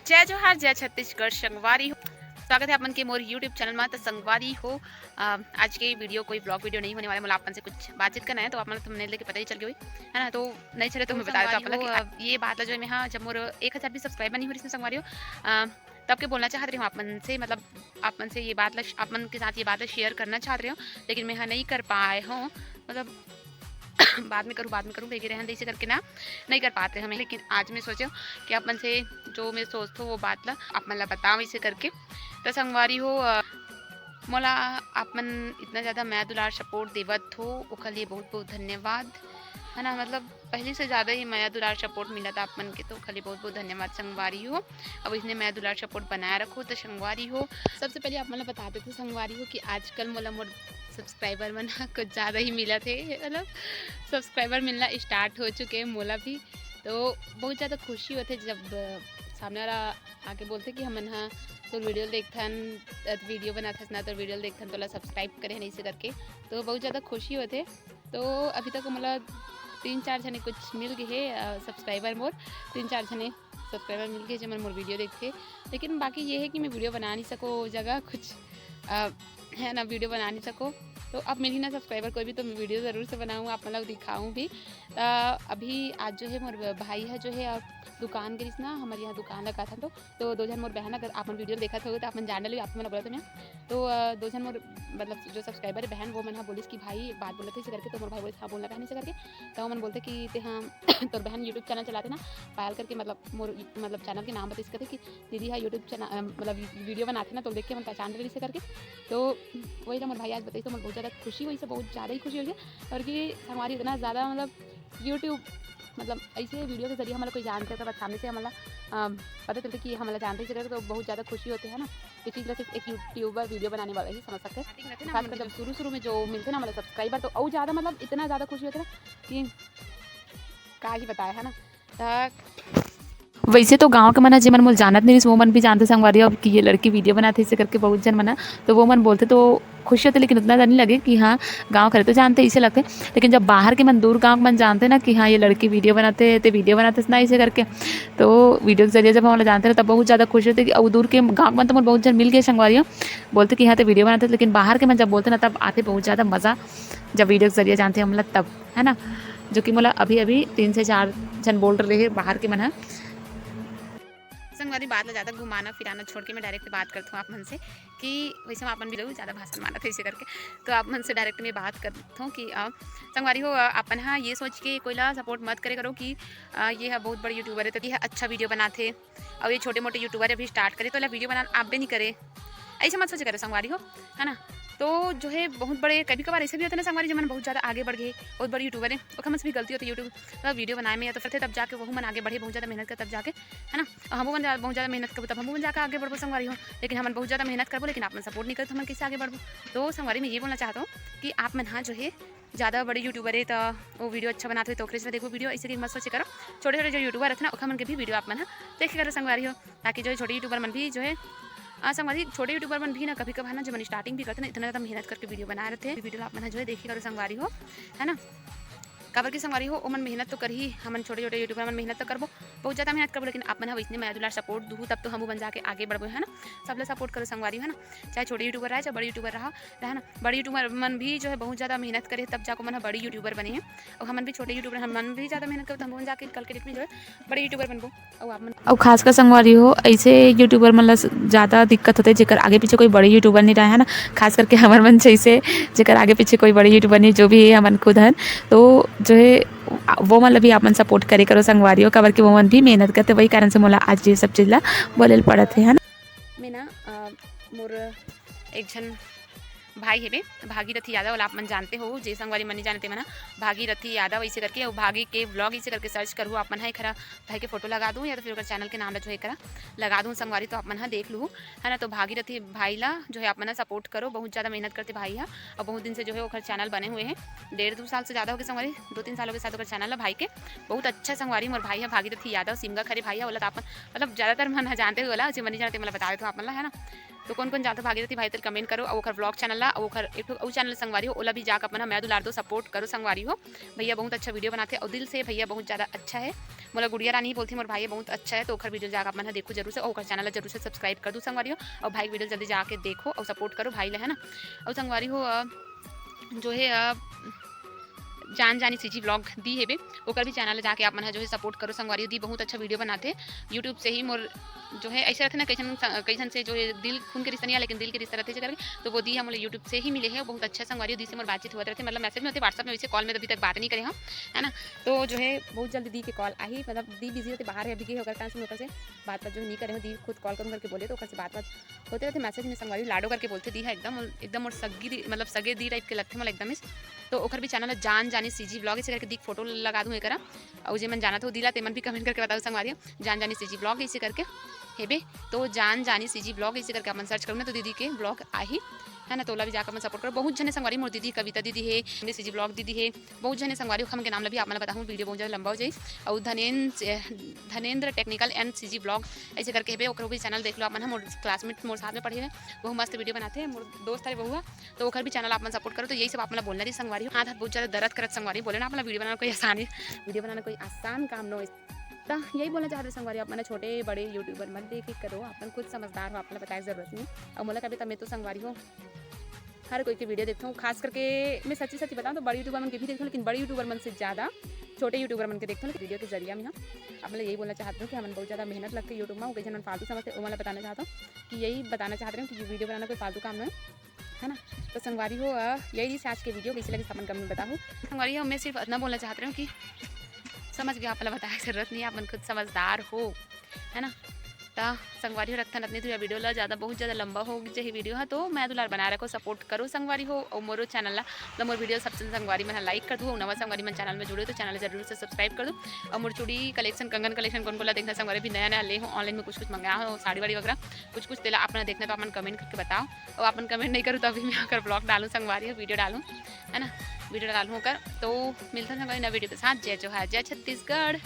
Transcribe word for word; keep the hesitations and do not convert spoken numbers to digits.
जय जोहार, जय छत्तीसगढ़ संगवारी हो। स्वागत है आप मन के मोर YouTube चैनल में। तो संगवारी हो, अ, आज के वीडियो कोई ब्लॉग वीडियो नहीं होने वाला है, मतलब आप मन से कुछ बातचीत करना है, तो आप मन थंबनेल देख के पता ही चल गया होई, है ना? तो नहीं चले तो मैं बता देता आप मन ला कि, अ, ये बात ला जो है मैं, हाँ, जब मोर एक हजार भी सब्सक्राइबर नहीं हो रही संगवारी हो, अ, तब के बोलना चाहत रही हूँ आप मन से, मतलब आप मन से ये बात ला, आप मन के साथ ये बात ला शेयर करना चाहत रही हूँ, लेकिन मैं, हाँ, नहीं कर पाए हूँ, मतलब बाद में करूँ, बाद में करूँ, कहिके रहन दे, इसे करके ना नहीं कर पाते हमें। लेकिन आज मैं सोचे कि आप मन से जो मैं सोचत हो वो बात ला आप मन ला बताऊँ इसे करके। तो संगवारी हो, अ, मोला आप मन इतना ज़्यादा मया दुलार सपोर्ट देवत हो, ओखर लिए बहुत बहुत धन्यवाद, है ना? मतलब पहले से ज़्यादा ही मया दुलार सपोर्ट मिला था आप मन के, तो ओखर लिए बहुत बहुत धन्यवाद संगवारी हो। अब इसने मया दुलार सपोर्ट बनाए रखो। तो संगवारी हो, सबसे पहले आप मन ला बता देते संगवारी हो कि आजकल मोला मोर सब्सक्राइबर मन ह कुछ ज़्यादा ही मिलत हे, मतलब सब्सक्राइबर मिलना स्टार्ट हो चुके हैं मोला भी। तो बहुत ज़्यादा खुशी होथे जब, अ, सामने वाला आके बोलथे कि हमन ह तोर वीडियो देखथन, अ, वीडियो बनाथस ना, तोर वीडियो देखथन, तोला सब्सक्राइब करे हन, ऐसे करके। तो बहुत ज़्यादा खुशी होथे। तो अभी तक मोला तीन चार झने कुछ मिल गए हे, अ, सब्सक्राइबर मोर, तीन चार झने सब्सक्राइबर मिल गए, जेमन मोर वीडियो देखथे। लेकिन बाकी ये है कि मैं वीडियो बना नहीं सको, जगह कुछ, अ, है ना, वीडियो बना नहीं सको। तो अब मिलही ना सब्सक्राइबर कोई भी, तो मैं वीडियो ज़रूर से बनाऊँ, आप मतलब दिखाऊँ भी। तो अभी आज जो है मोर भाई है जो है, अ, दुकान गे रिहिस ना, हमारे यहाँ दुकान लगा था, तो, तो दो झन मोर बहन, अगर आप मन वीडियो देखत हो तो आप मन जान ले, आप मन बोलत हन। तो, अ, दो झन मोर मतलब जो सब्सक्राइबर है बहन, वो मन हा बोलिस कि भाई बात बोलत है इसे करके, तो मोर भाई बोलिस हाँ बोलना बहन इसे करके। तो ओमन बोलथे कि ते हाँ तोर बहन YouTube चैनल चलाथे ना, पायल करके, मतलब मोर मतलब चैनल के नाम बताइस, कथे कि दीदी हा YouTube चैनल, अ, मतलब वीडियो बनाथे ना, तो देख के हमन पहचान डरे इसे करके। तो वही ला मोर भाई आज बताइस, तो मोर बहुत ज़्यादा खुशी होइस, बहुत ज़्यादा ही खुशी होइस। और कि हमारी इतना ज़्यादा मतलब YouTube मतलब ऐसे वीडियो के जरिए हमला कोई जानथे, तो बस सामने से हमला, अ, पता चलथे कि हमला जानथे इसे करके, तो बहुत ज़्यादा खुशी होथे, है ना? ये चीज़ ला सिर्फ एक यूट्यूबर वीडियो बनाने वाला ही समझ सकथे। स्टार्टिंग रहथे ना, खासकर जब शुरू शुरू में जो मिलथे ना मतलब सब्सक्राइबर, तो और ज़्यादा मतलब इतना ज़्यादा खुशी होथे ना कि का ही बताए, है ना? त वैसे तो गाँव के मन ह, जेमन मोला जानत नहीं रिहिस, वो मन भी जानथे संगवारी हो, अब कि ये लड़की वीडियो बनाथे इसे करके बहुत झन मन ह, तो वो मन बोलथे, तो खुशी होथे, लेकिन उतना नहीं लगे कि हाँ, गाँव के हरे तो जानथे, इसे लगथे। लेकिन जब बाहर के मन, दूर गाँव के मन जानथे ना कि हाँ, ये लड़की वीडियो बनाथे, ते वीडियो बनाथे ना, इसे करके, तो वीडियो के जरिए जब हमला जानथे ना, तब बहुत ज़्यादा खुशी होथे। कि अउ दूर के गाँव के मन तो मोला बहुत झन मिल गए संगवारी हो, बोलथे कि हाँ, ते वीडियो बनाथे, लेकिन बाहर के मन जब बोलथे ना, तब आथे बहुत ज़्यादा मज़ा, जब वीडियो के जरिए जानथे हमला तब, है ना? जो कि मोला अभी अभी तीन से चार झन बोल रहे हैं बाहर के मन ह। संगवारी, बात ला ज़्यादा घुमाना फिराना छोड़ के मैं डायरेक्ट बात करत हूँ आप मन से कि वैसे में अपन भी लोग ज़्यादा भाषण मारत है इसे करके, तो आप मन से डायरेक्ट मैं बात करत हूँ कि, अ, संगवारी हो, अ, अपन हा ये सोच के कोई ला सपोर्ट मत करे करो कि, अ, ये हा बहुत बड़ी यूट्यूबर है, तो ये हा अच्छा वीडियो बनाथे, और ये छोटे मोटे यूट्यूबर अभी स्टार्ट करे, तो ला वीडियो बनाना आप भी नहीं करे, ऐसे मत सोचे करो संगवारी हो, है ना? तो जो है बहुत बड़े, कभी कभार ऐसे भी होते ना संगवारी, जो मन बहुत ज़्यादा आगे बढ़ गए, बहुत बड़े यूट्यूबर है, ओखर मन से भी गलती होती है यूट्यूब, मतलब वीडियो बनाए में या तो फिर तब जाके वो मन आगे बढ़े, बहुत ज़्यादा मेहनत कर तब जाके, है ना? और हमू मन जा-, बहुत ज़्यादा मेहनत करबो तब हमू मन जाके आगे बढ़बो संगवारी हो, लेकिन हमन बहुत ज़्यादा मेहनत करबो लेकिन आप मन सपोर्ट नहीं करत, हमन कैसे आगे बढ़बो? तो संगवारी मैं ये बोलना चाहता हूँ कि आप मन हा जो है ज़्यादा बड़े यूट्यूबर है तो वो वीडियो अच्छा बनाते हुए तो ओकरे से देखो वीडियो, ऐसे कि मत सोचे करो। छोटे छोटे जो यूट्यूबर रहते ना ओखर मन के भी वीडियो आप मन हा देखे करो संगवारी हो, ताकि जो है छोटे यूट्यूबर मन भी जो है, आ, संगवारी, छोटे यूट्यूबर मन भी ना कभी कभार ना जो मन स्टार्टिंग भी करते ना इतना ज़्यादा मेहनत करके वीडियो बनाए रहते हैं, वीडियो आप मन हा जो है देखे करो संगवारी हो, है ना? काबर की संगवारी हो, ओमन मेहनत तो करही, हमन छोटे-छोटे यूट्यूबर मन मेहनत तो करबो, बहुत ज़्यादा मेहनत करबो, लेकिन आप मन ह वइसने मया दुलार सपोर्ट दुहू, तब तो हमू बन जाके आगे बढ़बो, है ना? सबला सपोर्ट करो संगवारी हो, है ना? चाहे छोटे यूट्यूबर रहे, चाहे बड़े यूट्यूबर रहा, रहा ना? बड़े यूट्यूबर मन भी जो है बहुत ज़्यादा मेहनत करे, तब जाके ओमन ह बड़े यूट्यूबर बने हैं। और हमन भी छोटे यूट्यूबर, हमन भी ज़्यादा मेहनत करबो, तो हमू बन जाके कल के डेट में जो है बड़े यूट्यूबर बनबो। अउ आप मन अउ खासकर संगवारी हो, ऐसे यूट्यूबर मन ला स-, ज़्यादा दिक्कत होथे, जेकर आगे पीछे कोई बड़े यूट्यूबर नहीं रहे, है ना? खास करके हमर मन जैसे, जेकर आगे पीछे कोई बड़े यूट्यूबर नहीं, जो भी है, हमन खुद हन, तो जो है, वो मन ला भी आप मन सपोर्ट करे करो संगवारी हो, काबर कि वो मन भी मेहनत करथे, वही कारण से मोला आज ये सब चीज़ ला बोले ल पड़त हे, है ना? मैं ना, अ, मोर एक झन भाई हेबे, भागीरथी यादव, ओला आप मन जानते हो, जे संगवारी मन नहीं जानते मन ह, भागीरथी यादव ऐसे करके, अउ भागी के व्लॉग ऐसे करके सर्च करहु आप मन ह, एकरा भाई के फोटो लगा दूँ या तो फिर ओकर चैनल के नाम ला जो है एकरा लगा दूँ संगवारी, तो आप मन ह देख लूहू, है ना? तो भागीरथी भाई ला जो है आप मन ह सपोर्ट करो, बहुत ज़्यादा मेहनत करते भाई ह, और बहुत दिन से जो है ओकर चैनल बने हुए हैं, डेढ़ दो साल से ज़्यादा हो गए संगवारी, दो तीन साल हो गए शायद ओकर चैनल ला भाई के। बहुत अच्छा संगवारी मोर भाई ह भागीरथी यादव, सिमगा खरे भाई ह, ओला तो आप मन, मतलब ज़्यादातर मन ह जानते हुए ओला, जे मन नहीं जानते, मतलब बता देते हो आप मन ला, है ना? तो कौन कौन जानत हो भागीरथी भाई तेला comment करो, अउ ओकर vlog channel ला, अउ ओकर एक ठो अउ channel संगवारी हो, ओला भी जाके आप मन ह मया दुलार दो, support करो संगवारी हो। भैया बहुत अच्छा video बनाथे, अउ दिल से भैया बहुत ज़्यादा अच्छा है। मोला गुड़िया रानी ही बोलथे, मोर भाई बहुत अच्छा है, तो ओकर video जाके आप मन ह देखो जरूर से, अउ ओकर channel ला जरूर से subscribe कर दो संगवारी हो। अउ भाई के video जल्दी जाके देखो अउ support करो भाई ला, है ना। अउ संगवारी हो, अ, जो है, अ, जान जानी CG vlog दी हेबे, ओकर भी channel ला जाके आप मन ह जो है support करो संगवारी हो। दी बहुत अच्छा video बनाथे, YouTube से ही मोर जो है ऐसे रहथे ना, कइसन स-, कइसन से जो है दिल खून के रिश्ता नहीं है, लेकिन दिल के रिश्ता रहथे जे करके। तो वो दी ह मोला YouTube से ही मिले हे, बहुत अच्छा संगवारी हो। दी से मोर बातचीत होत रहथे, मतलब message में होथे, WhatsApp में, वैसे call में तो अभी तक बात नहीं करे हम, है ना। तो जो है बहुत जल्दी दी के call आही, मतलब दी busy रहथे, बाहर है अभी के, ओकर कारण से मैं ओकर से बात बात जो नहीं करे हूँ। दी खुद call करूँ करके बोले, तो ओकर से बात बात होते रहथे message में संगवारी। लाडो करके बोलथे दी ह एकदम, एकदम मोर सगी दी, मतलब सगे दी type के लगथे मोला एकदम इस। तो ओकर भी channel है जान जानी CG vlog, ऐसे करके दी photo लगा दूँ एकरा। अउ जे मन जानत हो दी ला, ते मन भी comment करके बताओ संगवारी, जान जानी CG vlog ऐसे करके हेबे। तो जान जानी CG vlog ऐसे करके अपन search करो ना, तो दीदी के vlog आही, है ना। तो ओला भी जाकर मन support करो। बहुत झने संगवारी, मोर दीदी कविता दीदी है, हमने CG vlog दीदी है, बहुत झने संगवारी हो, हमन के नाम ला भी आप मन ला बताहूँ, video बहुत ज़्यादा लंबा हो जाई। अउ Dhanendra, Dhanendra technical and CG vlog ऐसे करके हेबे, ओकरो भी channel देख लो आप मन ह। मोर classmate मोर साथ में पढ़े हे, बहुत मस्त video बनाथे, मोर दोस्त हरे बहुआ, तो ओकर भी channel आप मन support करो। तो यही सब आप मन ला बोलना रही संगवारी हो। हाथ हाथ बहुत ज़्यादा दर्द करत संगवारी, बोले ना आप मन ला video बनाना कोई आसान, video बनाना कोई आसान काम नो। तो यही बोलना चाहते संगवारी, आप मन छोटे बड़े YouTuber मत देखे करो, आप मन खुद समझदार हो, आप मन ला बताए के जरूरत नहीं। अउ मोला कभी तब मैं तो संगवारी हो, हर कोई के video देखथों, खास करके मैं सच्ची सच्ची बताऊँ तो बड़े YouTuber मन के भी देखथों, लेकिन बड़े YouTuber मन से ज़्यादा छोटे YouTuber मन के देखथों। लेकिन video के जरिया में हम आप मन ला यही बोलना चाहत हूँ कि हमन बहुत ज़्यादा मेहनत लगथे YouTube में, वो कइसे मन फालतू समझथे, वो मन ला बताना चाहत हूँ कि यही बताना चाहत रहे हूँ कि ये video बनाना कोई फालतू काम नहीं है, है ना। तो संगवारी हो, अ, यही रही आज के video, कैसे लगे सब मन comment में बताओ। संगवारी हो, मैं सिर्फ इतना बोलना चाहत रहे हूँ कि समझ गया, आप ला बताए के जरूरत नहीं है, आप मन खुद समझदार हो, है ना। त संगवारी हो, रखथन अतने दूर video ला, ज़्यादा, बहुत ज़्यादा लंबा हो जाही video ह, तो मया दुलार बनाए रखो, support करो संगवारी हो। अउ मोरो channel ला, मतलब मोर video सबसे संगवारी मन ह like कर दू, अउ नवा संगवारी मन channel में जुड़े हो तो channel ला जरूर से subscribe कर दू। अउ मोर चूड़ी collection, कंगन collection कौन कोन ला देखना संगवारी, भी नया नया ले हो, online में कुछ कुछ मंगाए हो, साड़ी वाड़ी वगैरह कुछ कुछ, तेला आप मन देखना तो आप मन comment करके बताओ। अउ आप मन comment नहीं करो तो अभी मैं ओकर vlog डालूँ संगवारी हो, video डालूँ, है ना, video डालूँ ओकर। तो मिलथन संगवारी नवा video के साथ। जय जोहार, जय छत्तीसगढ़।